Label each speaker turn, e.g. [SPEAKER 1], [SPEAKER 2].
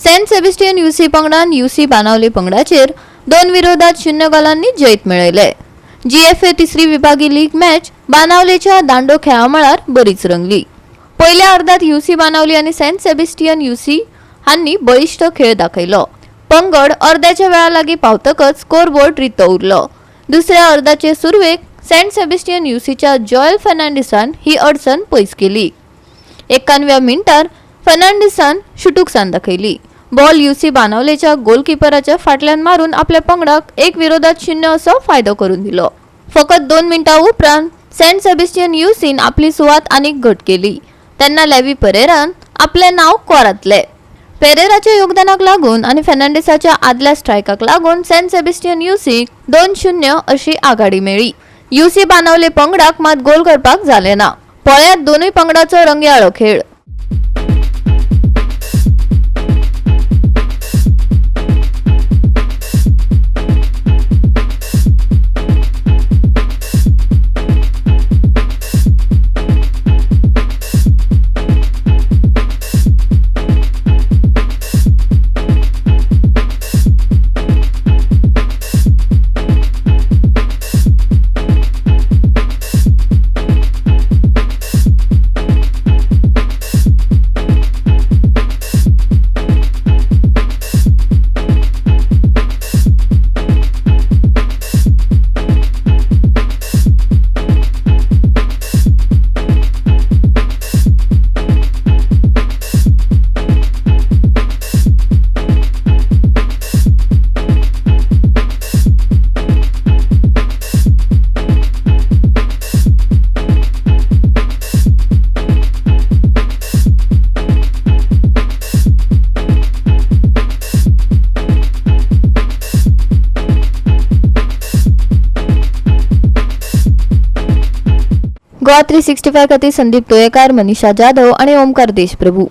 [SPEAKER 1] Saint Sebastian UC पंगडान UC Benaulim पंगडाचेर 2-0 गोलांनी जैत मेळयले. GFA तिसरी विभागी लीग मॅच बाणावलेच्या दांडो खेळामळार बरीच रंगली. पयल्या अर्धात यूसी बाणावली आनी सेंट सेबेस्टियन यूसी हांनी बळिश्ट खेळ दाखयलो. पंगड अर्द्याच्या वेळा लागीं पावतकच स्कोरबोर्ड रितो उरलो. दुसऱ्या अर्धाचे सुरवेक सेंट सेबेस्टियन यूसीच्या जॉयल फर्नांडिसान ही अडचण पयस केली. 91व्या मिनटार फर्नांडिसान शुटूकसान दाखयली. बॉल यूसी बाणावलेच्या गोलकिपराच्या फाटल्यान मारून आपल्या पंगडाक 1-0 असो फायदो करून दिलो. फकत 2 मिनटां उपरांत सेंट सेबेस्टियन यूसीन आपली सुवात आनीक घट केली तेन्ना लेवी परेरान आपलें नांव कोरांतलें. पेरेराच्या योगदानाक लागून आनी फर्नांडिसाच्या आदल्या स्ट्रायकाक लागून सेंट सेबेस्टियन यूसीक 2-0 अशी आघाडी मेळ्ळी. यूसी बाणावले पंगडाक मात गोल करपाक जालें ना. पळयात दोनूय पंगडाचो रंगयाळो खेळ. गोवा 365 खातीर संदीप तोयेकार, मनीषा जाधव आणि ओमकार देशप्रभू.